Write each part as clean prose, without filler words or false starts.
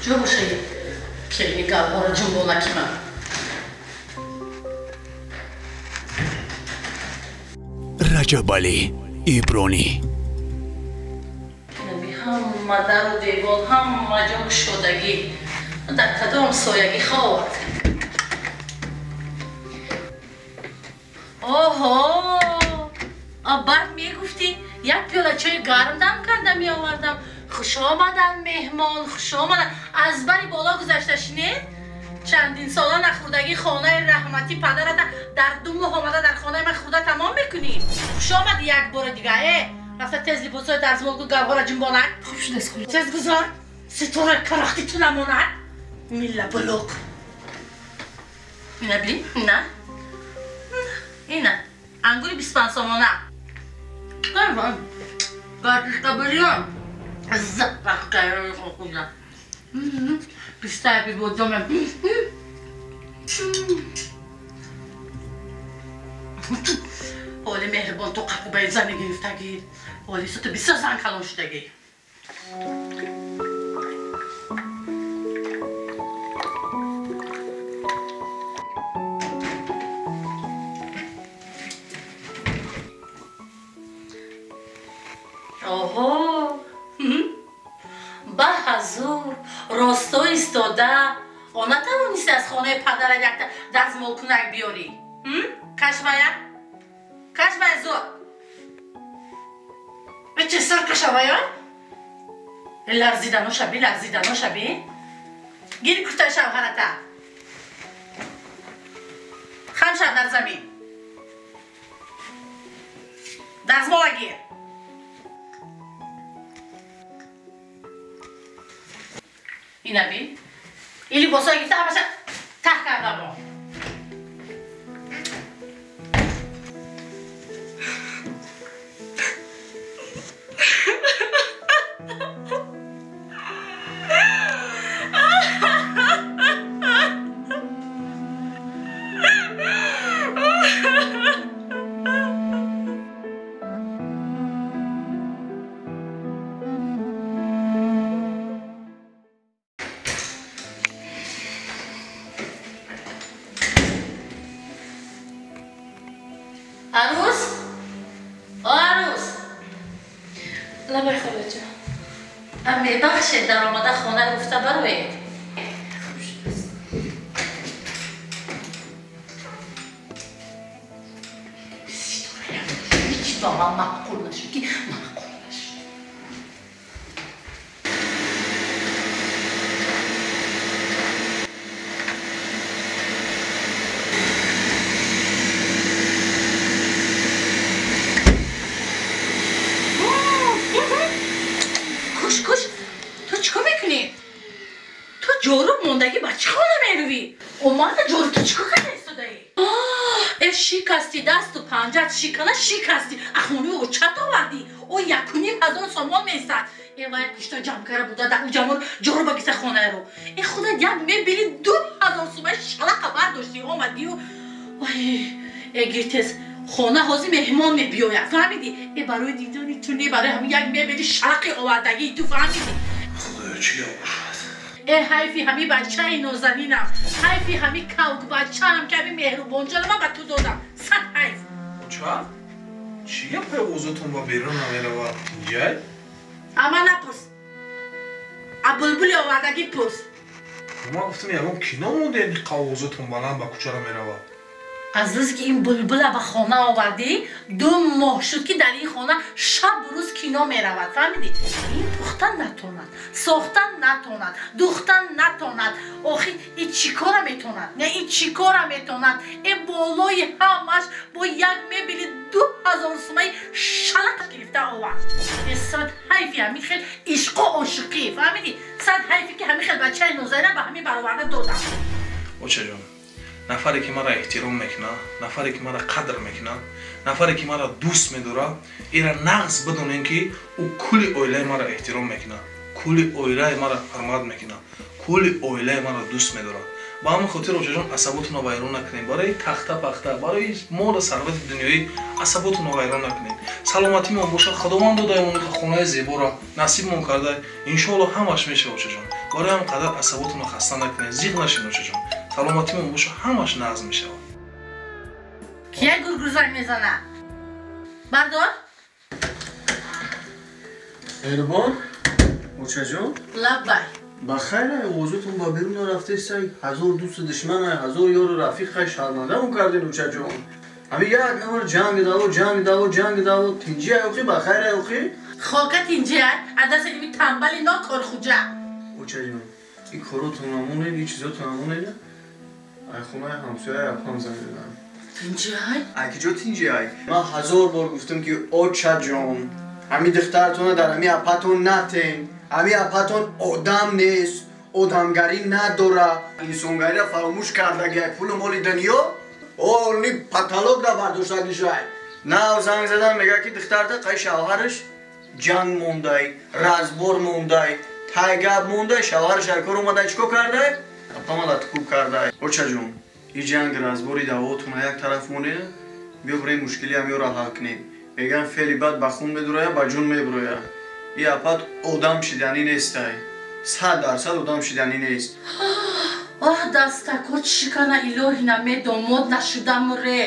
Куҷо бошаи келини гавҳора ҷунбонаки ман? Раҷабалӣ Ибронӣ. Ҳама дару девор, ҳама ҷо кушодагӣ. Дар кадом соягӣ ховад? Оҳо, баъд мегуфтӣ як пиёла чойи гарм дам карда меовардам. Хуш омадан меҳмон, хуш омадан. Аз бари боло гузашта шинед? Чандин сола нахӯрдагӣ хонаи раҳматӣ падарата дар 2 моҳ омада дар хонаи ман хӯрда тамом мекунӣ. Хуш омадӣ як бори дига. Рафта тез либосҳои дарзмолгу гавҳора ҷунбонак. Хуб шудааст хуло. Тез гузор, ситораи карахти ту намонад. Милла булуқ. Ина бин, ина. Ина, ангури 25 сомона. Гардишкабириён. Запахкаён. Пистаи бибодомем. Оли меҳрибон ту қақубаи зани гирифтагӣ. Оли суту бисёр зан калон шудагӣ. Оҳо, ба ҳазур росто истода о натавонисти аз хонаи падара якта дастмолкунак биёрӣ? Кашвая? Кашвая зод. Чӣ сар кашавая? Ларзиданоша би, ларзиданоша би. Гири куртаи шавҳарата. Хам шав дар замин. Дастмола гир. Ина би. Ин либосҳое гирифта ҳамаша таҳ карда бо. Арӯс? О, арӯс! Лабай холаҷон. Мебахшед, даромада хона гуфта бароед. Хуб шудааст. Ҳеҷ ба ман маъқул нашуд ки маъқул нашуд. Куш, куш, ту чӣ кор мекунӣ? Ту ҷоруб мондагӣ ба чӣ хона мерӯӣ? Омада ҷоруб ту чӣ кор карда истодаӣ? Э, шикасти дасту панҷат шикана шикасти. Ахони очат овардӣ. О 1,5 ҳазор сомон местад. Э, вай пушта ҷамъ кара буда дар уҷамор ҷоруба гиса хонаро. Э, худат як мебели 2000 сомаи шалақа бардоштӣ омадию. Вай, э, гир тез. Хона ҳозир меҳмон мебиёяд, фаҳмидӣ? Э, барои дидани ту не, барои ҳамин як мебели шалақи овардагии ту, фаҳмидӣ? Худоё, чӣ гап бошад? Э, ҳайфи ҳами бачаи нозанинам, ҳайфи ҳами кавкбачаам ки ҳами меҳрубонҷонам ман ба ту додам. Сад ҳайф. Оча, чӣ гапе овозатон ба берун намеравад? Инҷай? Ама напурс. А булбули овардагӣ пурс. Ман гуфтам ягон кино мондед, ин овозатон баланд ба кӯчара меравад. Аз рӯзе ки ин булбула ба хона овардӣ, 2 моҳ шуд ки дар ин хона шабу рӯз кино меравад, фаҳмидӣ? Ин пухтан натонад, сохтан натонад, духтан натонад. Охир ин чӣ кора метонад? Не, ин чӣ кора метонад? Э, болои ҳамаш бо як мебели 2000 сомаи шалақ гирифта овард. Э, сад ҳайфи ҳамин хел ишқу ошиқӣ, фаҳмидӣ? Сад ҳайфи ки ҳамин хел бачаи нозанина ба ҳамин бароварда додам. Очаҷон, нафаре ки маро эҳтиром мекунад, нафаре ки маро қадр мекунад, нафаре ки маро дӯст медорад, ира нағз бидонем ки ӯ кулли оилаи маро эҳтиром мекунад, кулли оилаи маро ҳурмат мекунад, кулли оилаи маро дӯст медорад. Ба ҳамин хотир очаҷон асаботонро вайрон накунед. Барои тахта пахта, барои молу сарвати дунёӣ асаботонро вайрон накунед. Саломатимон бошад, Худованд додаемон хонаи зеборо насибмон карда, иншоалло ҳамаш мешавад очаҷон. Барои ҳам қадар асаботонро хаста накунед, зиқ нашед очаҷон. Саломатимон бошад, ҳамаш нағз мешавад. Кия гургурзанг мезана? Бардор? Меҳрубон, очаҷон? Лаббай. Ба хайр, овозотон ба берун нарафтесай, ҳазор дӯсту душман, ҳазор ёру рафиқ, шармандаам кардин очаҷон. Ҳамин як амр ҷанг даво, ҷанг даво, ҷанг даво, тинҷи охи, ба хайр охи? Хока тинҷи ай, адаси ими тамбали нокорхуҷа. Очаҷон, ин коротон намонед, ин чизотон намонед. Ай хонаи ҳамсоя апам занг задам. Тинҷи ай? Ай киҷо тинҷи ай? Ман ҳазор бор гуфтам ки очаҷон, ҳамин духтаратонро дар ҳамин апатон натен. Ҳамин апатон одам нест, одамгарӣ надора, инсонгариро фаромӯш кардагиай, пулу моли дунё олни паталогра бардоштагишай. Нав занг задам, мега ки духтарта қай шавҳараш ҷанг мондай, разбор мондай, тайгаб мондай, шавҳараш ай кор омадай, чӣ кор кардай? Апамада ткуб кардай. Очаҷон, ин ҷанг разбори давотона як тараф монед, биё бирем мушкили ҳамёро ҳал кунем. Меган феъли бад ба хун медуроя, ба ҷун мебуроя. И апат одам шиданӣ нестай. 100% одам шиданӣ нест. Оҳ, дастако чикана илоҳи намедомод нашудам ре.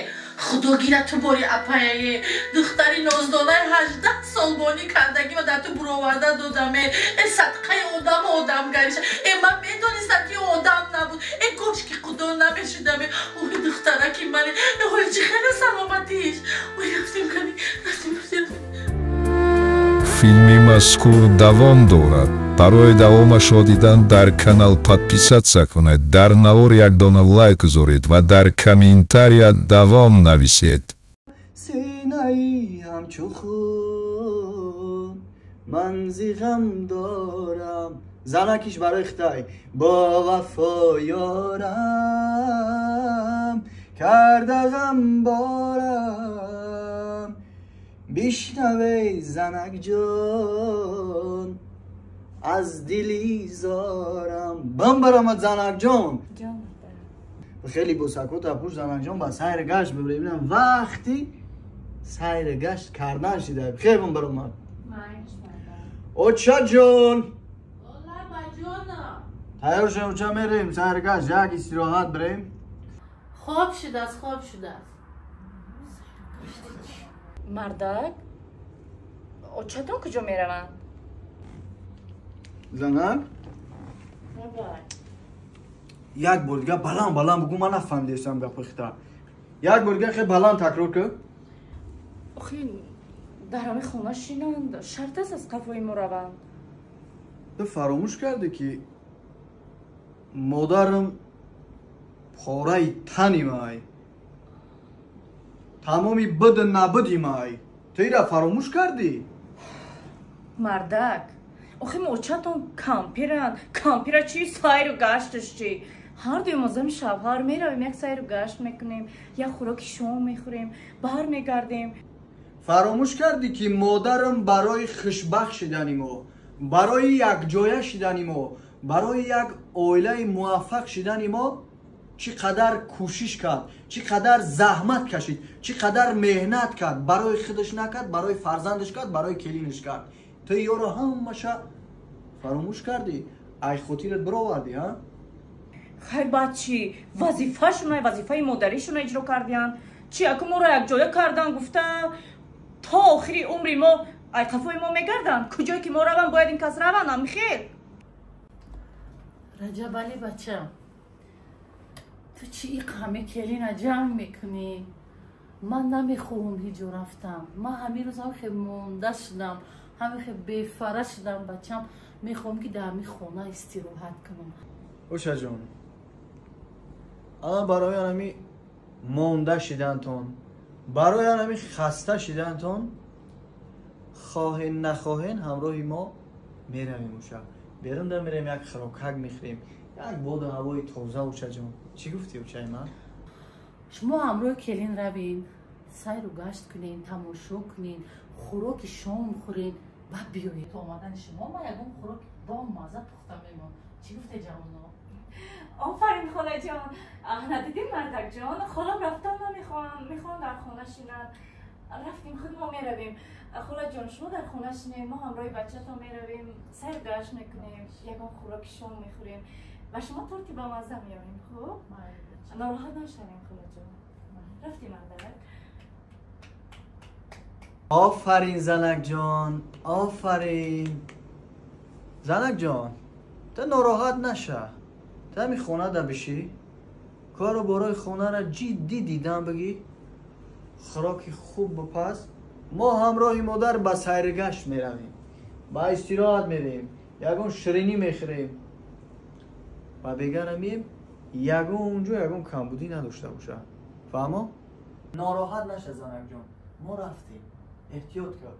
Худо гира ту бори апаяе. Духтари ноздонаи 18 сол бонӣ кардагима дар ту буроварда додаме. Э садқаи одаму одамгариша. Э ман медонистам ки одам набуд. Э гош ки худо намешудаме. Ой духтараки мане. Э ҳоли чӣ хеле саломатиш. Ой рафтем кани. Рафтем, рафтем. Филми мазкур давом дорад. Барои давомашро дидан дар канал подписаться кунед, дар навор як дона лайк гузоред ва дар комментария давом нависед. Синаи ҳамчу хун ман зи ғам дорам, занакиш барои Хитай бо вафо ёрам карда ғам борам, бишнавей занак ҷон аз дили зорам. Бам баромад занак ҷон. Хеле бо сакота пуш занак ҷон ба сайр гашт бибирем. Вақти сайр гашт кардан шида. Хеле бам баромад. Оча ҷон. Тайёр шем оча, мерем сайр гашт, як истироҳат бирем. Хоб шудааст, хоб шудааст. Мардак, очатон куҷо мераванд? Занак? Як бор дига баланд баланд бугӯ, ман нафаҳмидастам гапи хита. Як бор дига хеле баланд такрор кун. Охи, дар ҳамин хона шинанд, шарт аст аз қафои мо раванд. Ту фаромӯш кардӣ ки модарам пораи тани май, тамоми буду набуди май. Ту ира фаромӯш кардӣ? Мардак, охи мо очатон кампиранд. Кампира чи, сайру гашташ чи? Ҳар дуи мо зами шавҳар меравем, як сайру гашт мекунем, як хӯроки шом мехӯрем, бармегардем. Фаромӯш кардӣ ки модарам барои хушбахт шидани мо, барои якҷоя шидани мо, барои як оилаи муваффақ шидани мо чӣ қадар кӯшиш кард, чӣ қадар заҳмат кашид, чӣ қадар меҳнат кард, барои худаш накард, барои фарзандаш кард, барои келинаш кард. Ту ёро ҳамаша фаромӯш кардӣ, ай хотират бировардӣ, ҳа? Хайр, баъд чӣ? Вазифашона, вазифаи модаришона иҷро кардиянд. Чӣ аку моро якҷоя кардан гуфта то охири умри мо ай қафои мо мегарданд. Куҷое ки мо раванд, бояд ин кас раванд, амихел. Раҷабалӣ бачам, ту чӣ иқ ҳаме келина ҷанг мекунӣ? Ман намехоҳам ҳиҷо рафтам. Ман ҳамин рӯз ҳамихе монда шудам, ҳамихе бефара шудам бачам. Мехоҳам ки дар ҳамин хона истироҳат кунам. Очаҷон, ана барои ҳами монда шидантон, барои ҳами хаста шидантон, хоҳен нахоҳен ҳамроҳи мо меравем оша. Берун да мерем, як хӯрокак мехӯрем, як боду ҳавои тоза. Очаҷон, чӣ гуфтӣ очаи ман? Шумо ҳамроҳи келин равин, сайру гашт кунен, тамошо кунен, хӯроки шом хӯрен ва биёед. То омадани шумо ман ягон хӯроки бомазза пухта мемон. Чӣ гуфте ҷавоно? Офарин холаҷон. Надидӣ мардакҷон, холам рафтан намехоҳанд, мехоҳанд дар хона шинанд. Рафтем, худ мо меравем. Холаҷон, шумо дар хона шинед, мо ҳамроҳи бачатон меравем, сайр гашт мекунем, ягон хӯроки шом мехӯрем. Ба шумо торти бамазза меорем, хуб? Нороҳат нашавем, холаҷон. Рафтем, мардак. Офарин, занакҷон, офарин. Занакҷон, ту нороҳат наша. Ту ҳами хона да бишӣ, кору борои хонара ҷиддӣ дидан бигӣ, хӯроки хуб бипаз. Мо ҳамроҳи модар ба сайргашт меравем, ба истироҳат мерем, ягон ширинӣ мехӯрем ва бегара мием, ягон ҷо ягон камбудӣ надошта боша. Фаҳмо? Нороҳат наша, занакҷон, мо рафтем. Эҳтиёт кар.